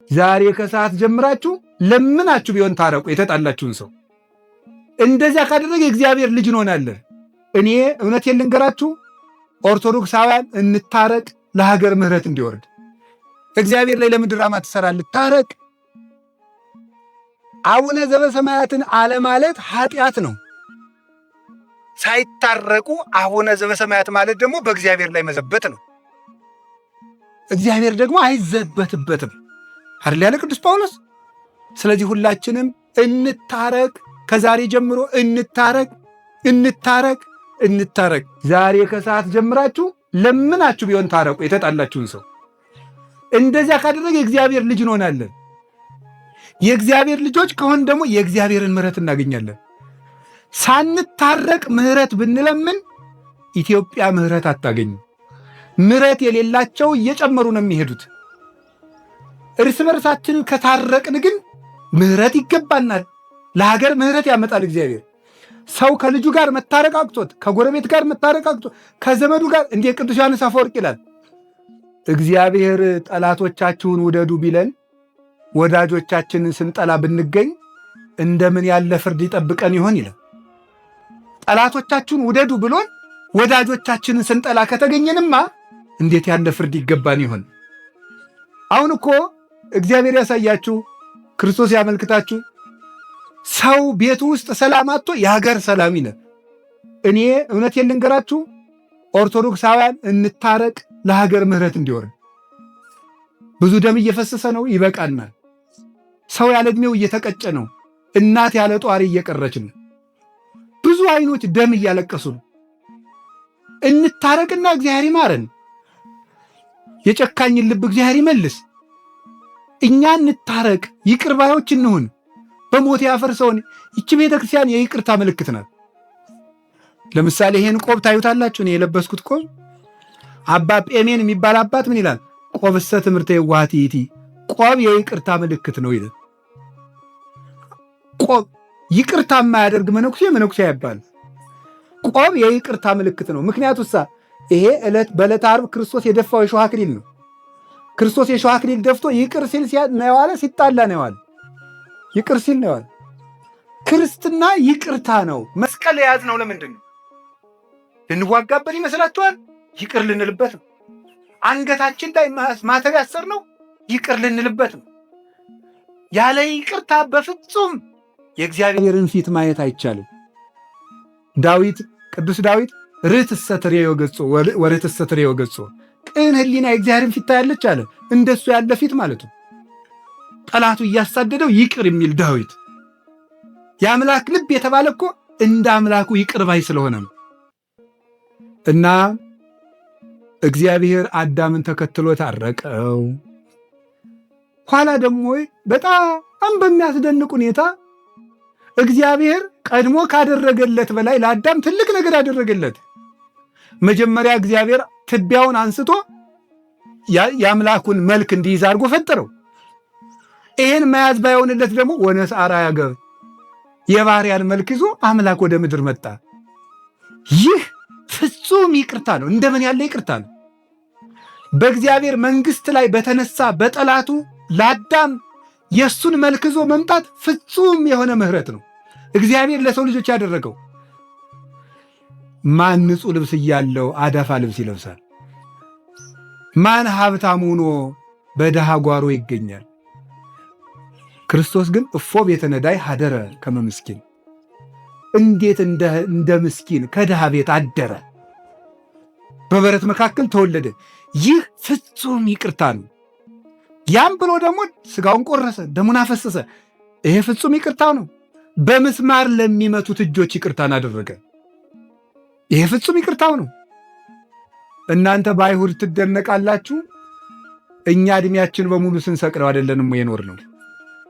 ዛሬ ከሰዓት ጀምራችሁ ለምናችሁ ቢሆን ታረቁ፣ የተጣላችሁን ሰው። እንደዚያ ካደረገ የእግዚአብሔር ልጅ እንሆናለን። እኔ እውነቴን ልንገራችሁ፣ ኦርቶዶክሳውያን እንታረቅ፣ ለሀገር ምሕረት እንዲወርድ። እግዚአብሔር ላይ ለምን ድራማ ትሰራለህ? ታረቅ። አቡነ ዘበሰማያትን አለማለት ኃጢአት ነው። ሳይታረቁ አቡነ ዘበሰማያት ማለት ደግሞ በእግዚአብሔር ላይ መዘበት ነው። እግዚአብሔር ደግሞ አይዘበትበትም አይደል ያለ ቅዱስ ጳውሎስ። ስለዚህ ሁላችንም እንታረቅ፣ ከዛሬ ጀምሮ እንታረቅ፣ እንታረቅ፣ እንታረቅ። ዛሬ ከሰዓት ጀምራችሁ ለምናችሁ ቢሆን ታረቁ፣ የተጣላችሁን ሰው። እንደዚያ ካደረገ የእግዚአብሔር ልጅ እንሆናለን። የእግዚአብሔር ልጆች ከሆን ደግሞ የእግዚአብሔርን ምሕረት እናገኛለን። ሳንታረቅ ምሕረት ብንለምን ኢትዮጵያ ምሕረት አታገኝም። ምሕረት የሌላቸው እየጨመሩ ነው የሚሄዱት። እርስ በርሳችን ከታረቅን ግን ምሕረት ይገባናል። ለሀገር ምሕረት ያመጣል እግዚአብሔር። ሰው ከልጁ ጋር መታረቅ አቅቶት፣ ከጎረቤት ጋር መታረቅ አቅቶት፣ ከዘመዱ ጋር እንዴ ቅዱስ ዮሐንስ አፈወርቅ ይላል እግዚአብሔር ጠላቶቻችሁን ውደዱ ቢለን ወዳጆቻችንን ስንጠላ ብንገኝ እንደምን ያለ ፍርድ ይጠብቀን ይሆን ይላል። ጠላቶቻችሁን ውደዱ ብሎን ወዳጆቻችንን ስንጠላ ከተገኘንማ እንዴት ያለ ፍርድ ይገባን ይሆን? አሁን እኮ እግዚአብሔር ያሳያችሁ፣ ክርስቶስ ያመልክታችሁ። ሰው ቤቱ ውስጥ ሰላም አጥቶ የሀገር ሰላም ይነ እኔ እውነቴን ልንገራችሁ፣ ኦርቶዶክሳውያን እንታረቅ፣ ለሀገር ምሕረት እንዲወርድ። ብዙ ደም እየፈሰሰ ነው፣ ይበቃናል። ሰው ያለ ዕድሜው እየተቀጨ ነው። እናት ያለ ጧሪ እየቀረች ነው። ብዙ አይኖች ደም እያለቀሱ ነው። እንታረቅና እግዚአብሔር ይማረን። የጨካኝን ልብ እግዚአብሔር ይመልስ። እኛ እንታረቅ፣ ይቅር ባዮች እንሁን። በሞት ያፈርሰውን ይቺ ቤተ ክርስቲያን የይቅርታ ምልክት ናት። ለምሳሌ ይሄን ቆብ ታዩታላችሁ። እኔ የለበስኩት ቆብ አባ ጴሜን የሚባል አባት ምን ይላል? ቆብሰ ትምህርተ የዋህት ይእቲ፣ ቆብ የይቅርታ ምልክት ነው ይላል። ቆብ ይቅርታ የማያደርግ መነኩሴ መነኩሴ አይባልም። ቆብ የይቅርታ ምልክት ነው። ምክንያቱ ሳ ይሄ ዕለት በዕለተ ዓርብ ክርስቶስ የደፋው የሾህ አክሊል ነው። ክርስቶስ የሾህ አክሊል ደፍቶ ይቅር ሲል ነው የዋለ፣ ሲጣላ ነው የዋለ፣ ይቅር ሲል ነው የዋለ። ክርስትና ይቅርታ ነው። መስቀል የያዝነው ለምንድን ነው? ልንዋጋበት ይመስላችኋል? ይቅር ልንልበት ነው። አንገታችን ላይ ማተብ ያሰርነው ይቅር ልንልበት ነው። ያለ ይቅርታ በፍጹም የእግዚአብሔርን ፊት ማየት አይቻልም። ዳዊት፣ ቅዱስ ዳዊት ርትሰ ትሬዮ ገጾ ወርትሰ ትሬዮ ገጾ፣ ቅን ሕሊና የእግዚአብሔርን ፊት ታያለች አለ። እንደሱ ያለ ፊት ማለት ነው። ጠላቱ እያሳደደው ይቅር የሚል ዳዊት፣ የአምላክ ልብ የተባለ እኮ እንደ አምላኩ ይቅር ባይ ስለሆነ ነው። እና እግዚአብሔር አዳምን ተከትሎ ታረቀው። ኋላ ደግሞ በጣም በሚያስደንቅ ሁኔታ እግዚአብሔር ቀድሞ ካደረገለት በላይ ለአዳም ትልቅ ነገር አደረገለት። መጀመሪያ እግዚአብሔር ትቢያውን አንስቶ የአምላኩን መልክ እንዲይዝ አድርጎ ፈጠረው። ይሄን መያዝ ባይሆንለት ደግሞ ወነስአ አርአያ ገብር፣ የባሪያን መልክ ይዞ አምላክ ወደ ምድር መጣ። ይህ ፍጹም ይቅርታ ነው። እንደምን ያለ ይቅርታ ነው! በእግዚአብሔር መንግስት ላይ በተነሳ በጠላቱ ለአዳም የእሱን መልክ ይዞ መምጣት ፍጹም የሆነ ምሕረት ነው። እግዚአብሔር ለሰው ልጆች ያደረገው። ማን ንጹሕ ልብስ እያለው አዳፋ ልብስ ይለብሳል? ማን ሀብታም ሆኖ በድሃ ጓሮ ይገኛል? ክርስቶስ ግን እፎ ቤተ ነዳይ ሀደረ ከመ ምስኪን፣ እንዴት እንደ ምስኪን ከድሃ ቤት አደረ፣ በበረት መካከል ተወለደ። ይህ ፍጹም ይቅርታ ነው። ያም ብሎ ደግሞ ስጋውን ቆረሰ፣ ደሙን አፈሰሰ። ይሄ ፍጹም ይቅርታ ነው። በምስማር ለሚመቱት እጆች ይቅርታን አደረገ። ይሄ ፍጹም ይቅርታው ነው። እናንተ በአይሁድ ትደነቃላችሁ። እኛ እድሜያችን በሙሉ ስንሰቅለው አይደለንም የኖር ነው።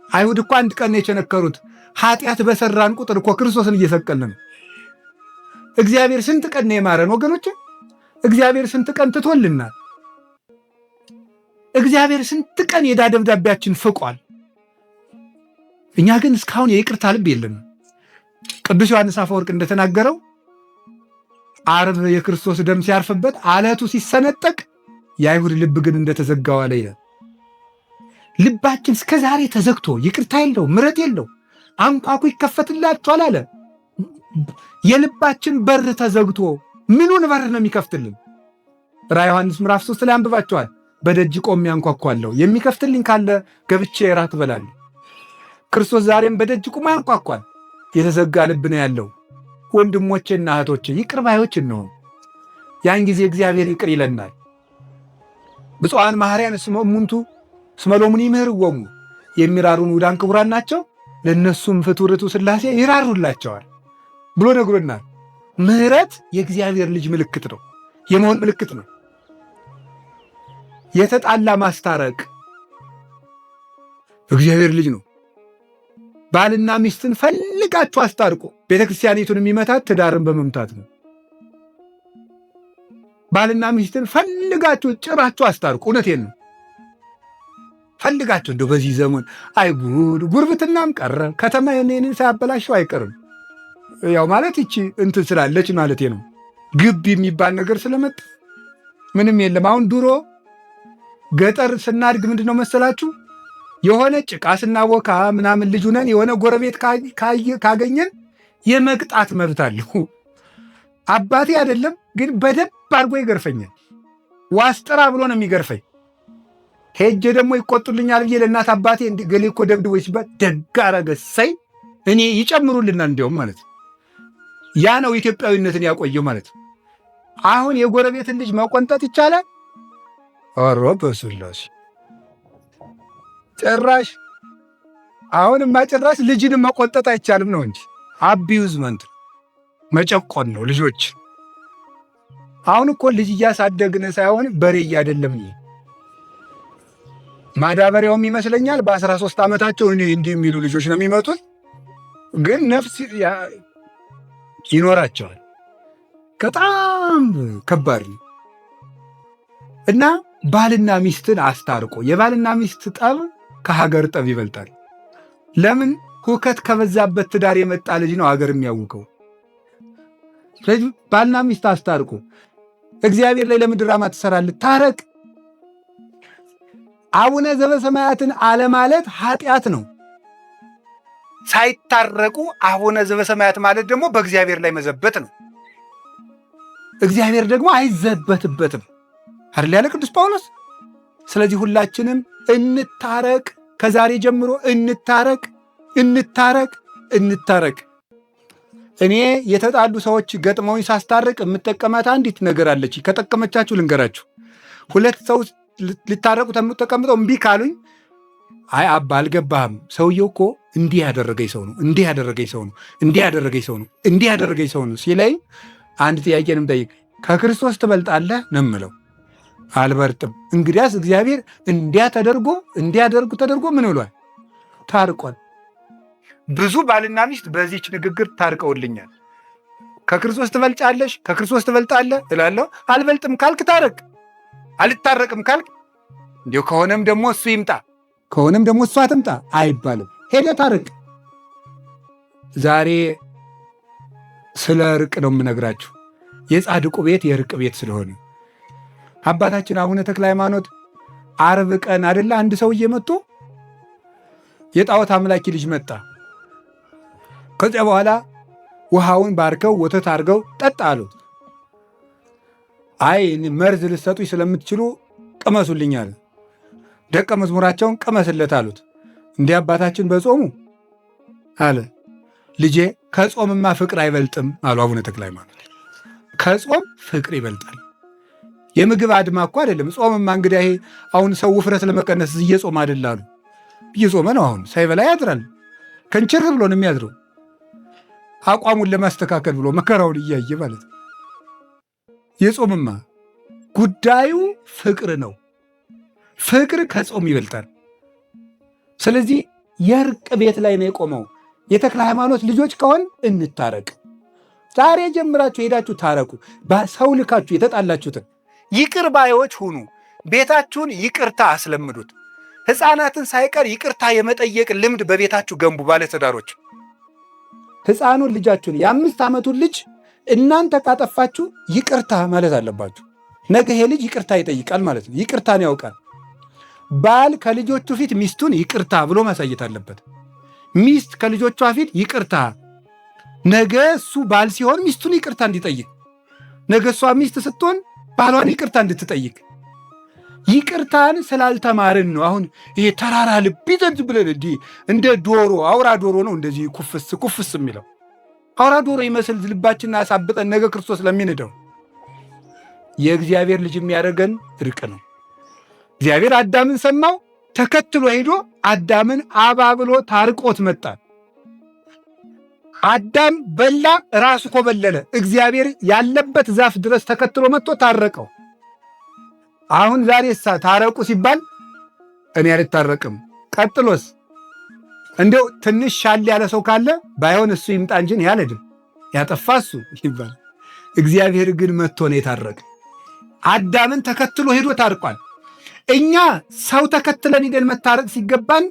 አይሁድ እኮ አንድ ቀን የቸነከሩት። ኃጢአት በሰራን ቁጥር እኮ ክርስቶስን እየሰቀልን ነው። እግዚአብሔር ስንት ቀን ነው የማረን ወገኖች? እግዚአብሔር ስንት ቀን ትቶልናል። እግዚአብሔር ስንት ቀን የዕዳ ደብዳቤያችን ፍቋል። እኛ ግን እስካሁን የይቅርታ ልብ የለንም። ቅዱስ ዮሐንስ አፈወርቅ እንደተናገረው ዓርብ የክርስቶስ ደም ሲያርፍበት አለቱ ሲሰነጠቅ የአይሁድ ልብ ግን እንደተዘጋው አለ ይላል። ልባችን እስከ ዛሬ ተዘግቶ ይቅርታ የለው ምሕረት የለው፣ አንኳኩ ይከፈትላችኋል አለ። የልባችን በር ተዘግቶ ምኑን በር ነው የሚከፍትልን? ራዕየ ዮሐንስ ምዕራፍ 3 ላይ አንብባችኋል። በደጅ ቆሜ አንኳኳለሁ፣ የሚከፍትልኝ ካለ ገብቼ እራት እበላለሁ። ክርስቶስ ዛሬም በደጅ ቆሞ ያንኳኳል። የተዘጋ ልብ ነው ያለው። ወንድሞቼና እህቶቼ ይቅር ባዮች እንሆን። ያን ጊዜ እግዚአብሔር ይቅር ይለናል። ብፁዓን መሐርያን እስመ እሙንቱ እስመ ሎሙኒ ይምህርዎሙ፣ የሚራሩን ውዳን ክቡራን ናቸው፣ ለእነሱም ፍትሕ ርቱዕ ሥላሴ ይራሩላቸዋል ብሎ ነግሮናል። ምሕረት የእግዚአብሔር ልጅ ምልክት ነው፣ የመሆን ምልክት ነው። የተጣላ ማስታረቅ እግዚአብሔር ልጅ ነው። ባልና ሚስትን ፈልጋችሁ አስታርቁ። ቤተክርስቲያኒቱን የሚመታት ትዳርን በመምታት ነው። ባልና ሚስትን ፈልጋችሁ ጭራችሁ አስታርቁ። እውነቴን ነው። ፈልጋችሁ እንደው በዚህ ዘመን አይ ጉድ፣ ጉርብትናም ቀረ። ከተማ የኔን ሳያበላሸው አይቀርም። ያው ማለት ይቺ እንትን ስላለች ማለት ነው። ግቢ የሚባል ነገር ስለመጣ ምንም የለም። አሁን ድሮ ገጠር ስናድግ ምንድን ነው መሰላችሁ የሆነ ጭቃ ስናቦካ ምናምን ልጅ ሁነን የሆነ ጎረቤት ካገኘን የመቅጣት መብት አለው። አባቴ አይደለም ግን በደንብ አድርጎ ይገርፈኛል። ዋስጥራ ብሎ ነው የሚገርፈኝ። ሄጄ ደግሞ ይቆጡልኛል ብዬ ለእናት አባቴ ገሌ እኮ ደብድቦ ሲባል ደግ አደረገ እሰይ እኔ ይጨምሩልናል። እንዲያውም ማለት ያ ነው ኢትዮጵያዊነትን ያቆየው ማለት ነው። አሁን የጎረቤትን ልጅ መቆንጠጥ ይቻላል? ኧረ በስላሴ ጭራሽ አሁንማ ጭራሽ ልጅንም መቆንጠጥ አይቻልም ነው እንጂ abusement መጨቆን ነው ልጆች። አሁን እኮ ልጅ እያሳደግን ሳይሆን በሬ እያደለብን። ማዳበሪያውም ይመስለኛል በ13 ዓመታቸው እንዲህ የሚሉ ልጆች ነው የሚመጡት። ግን ነፍስ ይኖራቸዋል። በጣም ከባድ ነው እና ባልና ሚስትን አስታርቆ የባልና ሚስት ጠብ ከሀገር ጠብ ይበልጣል። ለምን? ሁከት ከበዛበት ትዳር የመጣ ልጅ ነው ሀገር የሚያውቀው። ስለዚህ ባልና ሚስት አስታርቁ። እግዚአብሔር ላይ ለምን ድራማ ትሰራለህ? ታረቅ። አቡነ ዘበሰማያትን አለማለት ኃጢአት ነው። ሳይታረቁ አቡነ ዘበሰማያት ማለት ደግሞ በእግዚአብሔር ላይ መዘበት ነው። እግዚአብሔር ደግሞ አይዘበትበትም አይደል ያለ ቅዱስ ጳውሎስ። ስለዚህ ሁላችንም እንታረቅ፣ ከዛሬ ጀምሮ እንታረቅ፣ እንታረቅ፣ እንታረቅ። እኔ የተጣሉ ሰዎች ገጥመውኝ ሳስታርቅ የምጠቀማት አንዲት ነገር አለች። ከጠቀመቻችሁ ልንገራችሁ። ሁለት ሰው ሊታረቁ ተቀምጠው እምቢ ካሉኝ፣ አይ አባ አልገባህም፣ ሰውየው እኮ እንዲህ ያደረገኝ ሰው ነው፣ እንዲህ ያደረገኝ ሰው ነው፣ እንዲህ ያደረገኝ ሰው ነው፣ እንዲህ ያደረገኝ ሰው ነው ሲለኝ አንድ ጥያቄንም ጠይቅ፣ ከክርስቶስ ትበልጣለህ ነው የምለው። አልበርጥም። እንግዲያስ እግዚአብሔር እንዲያ ተደርጎ እንዲያደርጉ ተደርጎ ምን ብሏል? ታርቋል። ብዙ ባልና ሚስት በዚች ንግግር ታርቀውልኛል። ከክርስቶስ ትበልጫለሽ፣ ከክርስቶስ ትበልጣለህ እላለሁ። አልበልጥም ካልክ ታረቅ፣ አልታረቅም ካልክ እንዲሁ ከሆነም ደግሞ እሱ ይምጣ ከሆነም ደግሞ እሷ ትምጣ አይባልም። ሄደ ታርቅ። ዛሬ ስለ እርቅ ነው የምነግራችሁ። የጻድቁ ቤት የእርቅ ቤት ስለሆነ አባታችን አቡነ ተክለ ሃይማኖት ዓርብ ቀን አደለ አንድ ሰውዬ መጥቶ የጣዖት አምላኪ ልጅ መጣ። ከዚያ በኋላ ውሃውን ባርከው ወተት አድርገው ጠጣ አሉት። አይ መርዝ ልትሰጡኝ ስለምትችሉ ቅመሱልኝ አለ። ደቀ መዝሙራቸውን ቅመስለት አሉት። እንዲህ አባታችን በጾሙ አለ ልጄ ከጾምማ ፍቅር አይበልጥም አሉ አቡነ ተክለ ሃይማኖት። ከጾም ፍቅር ይበልጣል። የምግብ አድማ እኮ አይደለም። ጾምማ እንግዲህ ይሄ አሁን ሰው ውፍረት ለመቀነስ እየጾም አይደል አሉ። እየጾመ ነው አሁን ሳይበላ ያድራል። ከንችር ብሎ ነው የሚያድረው። አቋሙን ለማስተካከል ብሎ መከራውን እያየ ማለት ነው። የጾምማ ጉዳዩ ፍቅር ነው። ፍቅር ከጾም ይበልጣል። ስለዚህ የእርቅ ቤት ላይ ነው የቆመው። የተክለ ሃይማኖት ልጆች ከሆን እንታረቅ። ዛሬ ጀምራችሁ ሄዳችሁ ታረቁ። ሰው ልካችሁ የተጣላችሁትን ይቅር ባዮች ሁኑ። ቤታችሁን ይቅርታ አስለምዱት። ሕፃናትን ሳይቀር ይቅርታ የመጠየቅ ልምድ በቤታችሁ ገንቡ። ባለትዳሮች ሕፃኑን ልጃችሁን የ5 ዓመቱን ልጅ እናንተ ካጠፋችሁ ይቅርታ ማለት አለባችሁ። ነገ ይሄ ልጅ ይቅርታ ይጠይቃል ማለት ነው። ይቅርታን ያውቃል። ባል ከልጆቹ ፊት ሚስቱን ይቅርታ ብሎ ማሳየት አለበት። ሚስት ከልጆቿ ፊት ይቅርታ፣ ነገ እሱ ባል ሲሆን ሚስቱን ይቅርታ እንዲጠይቅ፣ ነገ እሷ ሚስት ስትሆን ባሏን ይቅርታ እንድትጠይቅ። ይቅርታን ስላልተማርን ነው። አሁን ይሄ ተራራ ልብ ይዘን ብለን እንዲህ እንደ ዶሮ፣ አውራ ዶሮ ነው እንደዚህ ኩፍስ ኩፍስ የሚለው፣ አውራ ዶሮ ይመስል ልባችንን አሳብጠን ነገ ክርስቶስ ለሚንደው። የእግዚአብሔር ልጅ የሚያደርገን እርቅ ነው። እግዚአብሔር አዳምን ሰማው፣ ተከትሎ ሄዶ አዳምን አባብሎ ታርቆት መጣ። አዳም በላ፣ ራሱ ኮበለለ። እግዚአብሔር ያለበት ዛፍ ድረስ ተከትሎ መጥቶ ታረቀው። አሁን ዛሬ እሳ ታረቁ ሲባል እኔ አልታረቅም። ቀጥሎስ እንደው ትንሽ ሻል ያለ ሰው ካለ ባይሆን እሱ ይምጣ እንጂ እኔ አልሄድም፣ ያጠፋ እሱ ይባላል። እግዚአብሔር ግን መጥቶ ነው የታረቀ። አዳምን ተከትሎ ሄዶ ታርቋል። እኛ ሰው ተከትለን ሂደን መታረቅ ሲገባን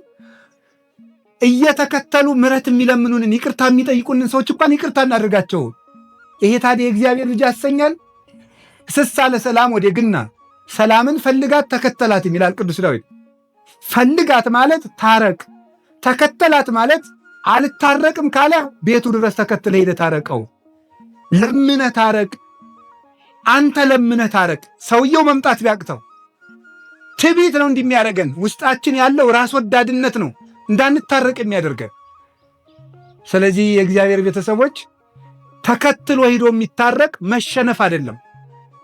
እየተከተሉ ምሕረት የሚለምኑንን፣ ይቅርታ የሚጠይቁንን ሰዎች እንኳን ይቅርታ እናደርጋቸው። ይሄ ታዲያ የእግዚአብሔር ልጅ ያሰኛል? ስሳ ለሰላም ወደ ግና፣ ሰላምን ፈልጋት ተከተላትም ይላል ቅዱስ ዳዊት። ፈልጋት ማለት ታረቅ፣ ተከተላት ማለት አልታረቅም ካለ ቤቱ ድረስ ተከትለ ሄደ ታረቀው። ለምነ ታረቅ፣ አንተ ለምነ ታረቅ። ሰውየው መምጣት ቢያቅተው ትዕቢት ነው እንዲህ ውስጣችን ያለው ራስ ወዳድነት ነው እንዳንታረቅ የሚያደርገን። ስለዚህ የእግዚአብሔር ቤተሰቦች፣ ተከትሎ ሂዶ የሚታረቅ መሸነፍ አይደለም።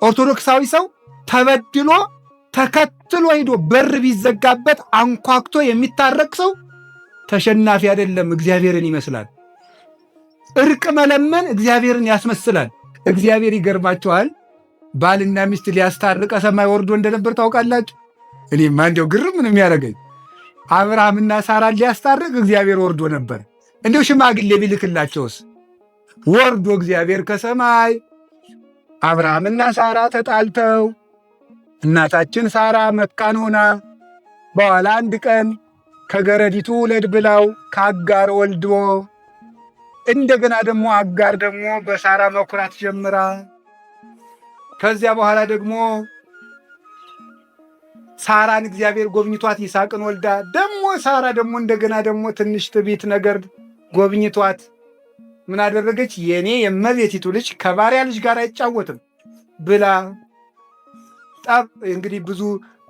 ኦርቶዶክሳዊ ሰው ተበድሎ ተከትሎ ሂዶ በር ቢዘጋበት አንኳኩቶ የሚታረቅ ሰው ተሸናፊ አይደለም፣ እግዚአብሔርን ይመስላል። እርቅ መለመን እግዚአብሔርን ያስመስላል። እግዚአብሔር ይገርማቸዋል። ባልና ሚስት ሊያስታርቅ ሰማይ ወርዶ እንደነበር ታውቃላችሁ። እኔማ እንዲያው ግርም ነው የሚያደርገኝ። አብርሃምና ሳራን ሊያስታርቅ እግዚአብሔር ወርዶ ነበር። እንዲያው ሽማግሌ ቢልክላቸውስ? ወርዶ እግዚአብሔር ከሰማይ፣ አብርሃምና ሳራ ተጣልተው፣ እናታችን ሳራ መካን ሆና፣ በኋላ አንድ ቀን ከገረዲቱ ውለድ ብላው ከአጋር ወልዶ፣ እንደገና ደግሞ አጋር ደግሞ በሳራ መኩራት ጀምራ፣ ከዚያ በኋላ ደግሞ ሳራን እግዚአብሔር ጎብኝቷት ይስሐቅን ወልዳ፣ ደግሞ ሳራ ደግሞ እንደገና ደግሞ ትንሽ ትዕቢት ነገር ጎብኝቷት ምን አደረገች? የኔ የእመቤቲቱ ልጅ ከባሪያ ልጅ ጋር አይጫወትም ብላ ጠብ። እንግዲህ ብዙ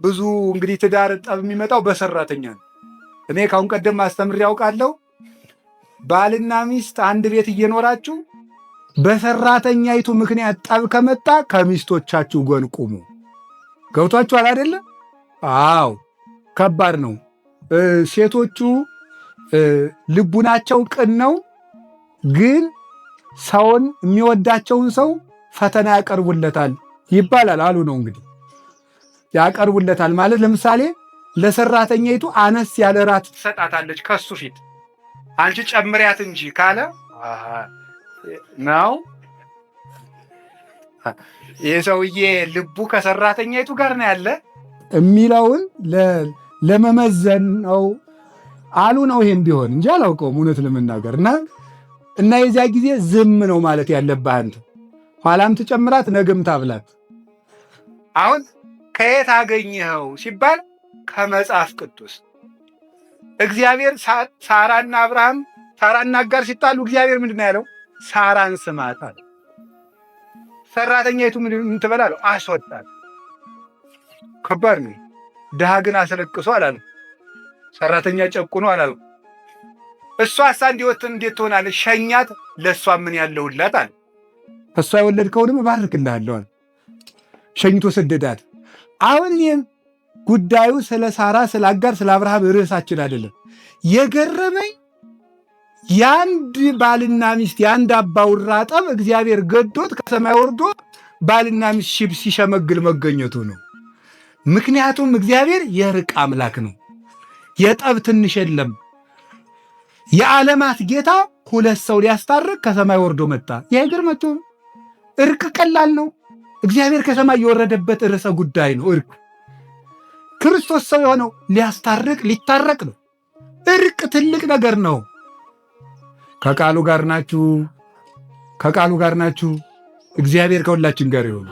ብዙ እንግዲህ ትዳር ጠብ የሚመጣው በሰራተኛ ነው። እኔ ካሁን ቀደም አስተምሬ ያውቃለሁ። ባልና ሚስት አንድ ቤት እየኖራችሁ በሰራተኛይቱ ምክንያት ጠብ ከመጣ ከሚስቶቻችሁ ጎን ቁሙ። ገብቷችኋል አይደለ? አዎ፣ ከባድ ነው። ሴቶቹ ልቡናቸው ቅን ነው፣ ግን ሰውን የሚወዳቸውን ሰው ፈተና ያቀርቡለታል ይባላል አሉ ነው እንግዲህ። ያቀርቡለታል ማለት ለምሳሌ ለሰራተኛይቱ አነስ ያለ ራት ትሰጣታለች፣ ከሱ ፊት አንቺ ጨምሪያት እንጂ ካለ ነው ይህ ሰውዬ ልቡ ከሰራተኛይቱ ጋር ነው ያለ የሚለውን ለመመዘን ነው አሉ ነው። ይሄም ቢሆን እንጂ አላውቀውም እውነት ለመናገር። እና የዚያ ጊዜ ዝም ነው ማለት ያለብህ አንተ። ኋላም ትጨምራት ነገም ታብላት። አሁን ከየት አገኘኸው ሲባል ከመጽሐፍ ቅዱስ። እግዚአብሔር ሳራና አብርሃም፣ ሳራና አጋር ሲጣሉ እግዚአብሔር ምንድን ነው ያለው? ሳራን ስማት አለ። ሰራተኛይቱ ምን ትበል አለው? አስወጣት። ከባድ ነው። ድሃ ግን አስለቅሶ አላለም። ሰራተኛ ጨቁኖ አላለም። እሷ ሳ እንዲወት እንዴት ትሆናለች? ሸኛት፣ ለእሷ ምን ያለውላት አለ። እሷ የወለድከውንም እባርክልሃለሁ አለ። ሸኝቶ ሰደዳት። አሁን እኔም ጉዳዩ ስለ ሳራ፣ ስለ አጋር፣ ስለ አብርሃም ርዕሳችን አይደለም። የገረመኝ የአንድ ባልና ሚስት፣ የአንድ አባውራ ጠብ እግዚአብሔር ገዶት ከሰማይ ወርዶ ባልና ሚስት ሲሸመግል መገኘቱ ነው። ምክንያቱም እግዚአብሔር የእርቅ አምላክ ነው። የጠብ ትንሽ የለም። የዓለማት ጌታ ሁለት ሰው ሊያስታርቅ ከሰማይ ወርዶ መጣ። ይህ እርቅ ቀላል ነው። እግዚአብሔር ከሰማይ የወረደበት ርዕሰ ጉዳይ ነው እርቅ። ክርስቶስ ሰው የሆነው ሊያስታርቅ፣ ሊታረቅ ነው። እርቅ ትልቅ ነገር ነው። ከቃሉ ጋር ናችሁ፣ ከቃሉ ጋር ናችሁ። እግዚአብሔር ከሁላችን ጋር ይሁን።